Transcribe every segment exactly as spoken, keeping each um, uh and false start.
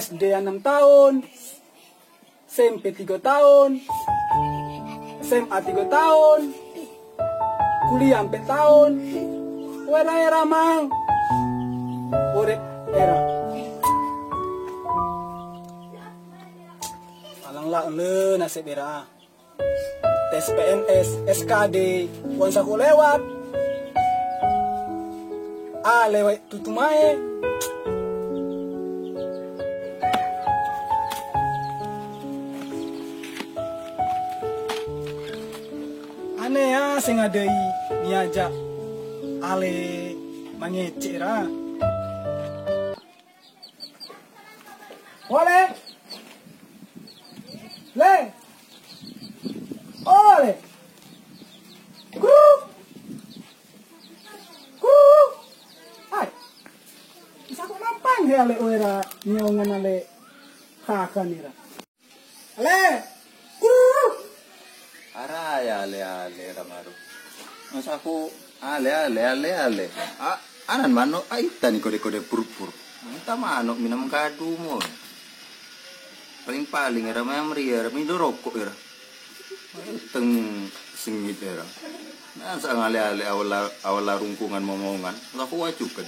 S D anam tahun, S M P tiga tahun, S M A tiga tahun, kuliah empat tahun. Wéra-éra mang. Urip éra. Alang lak le nasib éra. Tes P N S, S K D, wan saku lewat. Ah, lewat tutu mae. Aneh ya, sing ada i niajak ale mangecek ra. Wale! Le! Ole! Kru! Kru! Hai! Bisa kok mampang he ale oe ra nyoe ngon ale kaka ni ra. Ale! Kru! Ara ya ale-ale ra maru. Masa aku ale-ale, ale-ale. A, anan manok ai tani kode-kode pur-pur. Minta manok minam gadu mo. Paling-paling era mah meri era minum rokok era. Teng sengit era. Nah, sa ngale-ale awal la-, awal larungkungan momongan. Laku wacukan.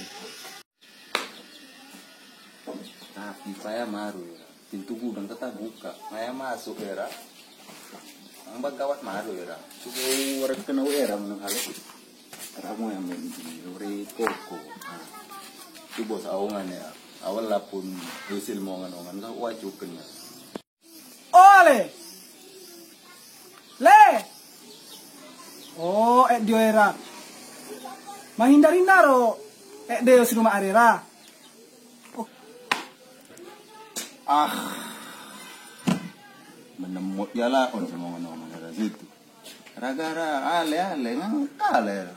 Tapi payah maru era. Pintu gudang tetap buka. Payah masuk era. Ang bagawat maru era. Cuba warga kena era menang hal. Ramu yang main di lori koko. Nah. Cuba saungan ya. Awal lapun hasil mongan-ongan ka wacukan ya. Ole! Le! Oh, ek dio era. Mahindar-hindar oh. Ek dio si rumah arera. Oh. Ah. Menemut ya lah on sama ngomong dari situ. Gara-gara ale-ale ngan kale.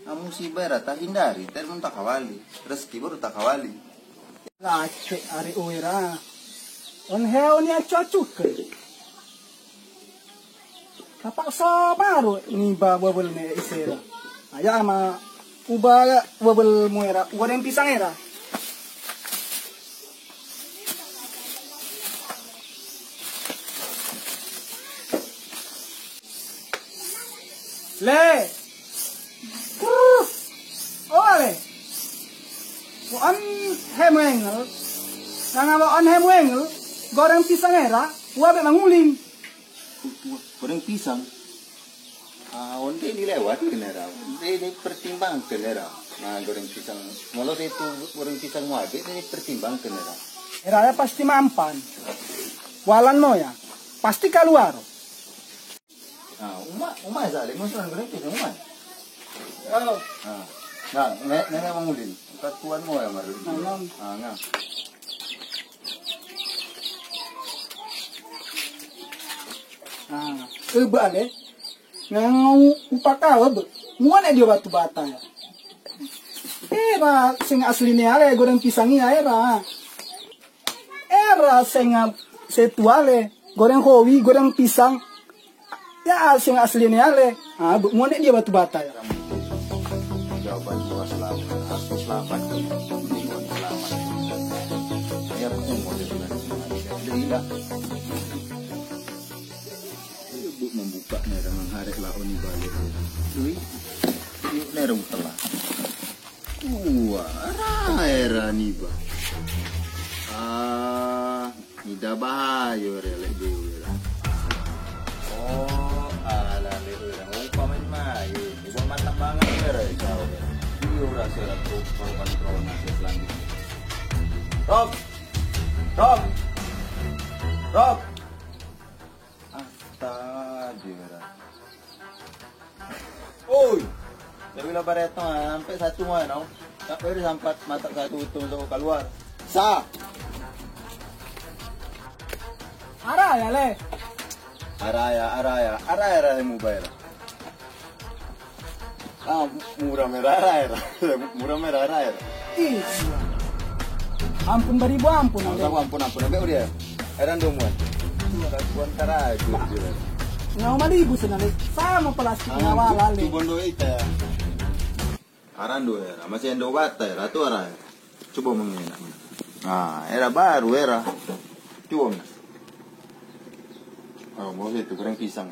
Amu si bera tahindari, telepon takawali. Rezeki baru takawali. Lacek ari uwira. On heu on ya cocok ke? Tapak sa baru niba bubel ne isera. Aya ma uba bubel muera, goreng pisang era. Le. Kurr. Oh, le. Wan hem wengel. Nang aba wan hem wengel. Goreng pisang era. Wa be manguling. Goreng pisang. Ah, onde ni lewat kenara. Dia, dia pertimbangkan era. Nah, goreng pisang. Mula itu goreng pisang muabe, dia pertimbangkan era. Era ya pasti mampan. Walan mo ya. Pasti keluar. Ah, uma, uma Zalim, mau serang goreng pisang uma. Oh. Ah. Nah, nenek, nenek mangulin. Katuan mo ya malu. Nah, nah. Ah, nah. Ah, eh, bale. Nang upaka webe. Muan eh dia batu bata ya. Era sing asli ni ale goreng pisang ni era. Era sing setua le goreng kowi, goreng pisang. Ya sing asli ni ale. Ah, muan eh dia batu bata ya. Jawaban gua selamat, aku selamat, ini gua selamat. Saya pun mau jadi nanti. Jadi lah. Ibu membuka nerang harek lawan ni balik. Ui, yuk nerang telah. Wah, rai rani ba. Ah, ida bahayo relek dewe lah. Oh, ala le orang upa main-main. Ibu mantap banget ya, Rai, kau ya. Iyo rasa ratu korban corona selanjutnya. Rob! Rob! Rob! Astaga. Oi. Tapi lah baretong sampai satu mana? Tak beri sampat matak satu utung tu keluar. Sa. Ara ya le. Ara ya, ara ya, ara ya, ara ya mobile. Ah, murah merah raya. Murah merah raya. Ih, ampun beribu ampun. Ampun, ampun, ampun. Ambek dia. Heran dong wan. Bukan karaju je. Ngau mali ibu senang. Sama plastik ngawal ale. Tu bondo ita. Aran dua ya. Masih endo batai lah tu aran. Cuba mengenak. Ha, era baru era. Cuba. Oh, mau itu goreng pisang.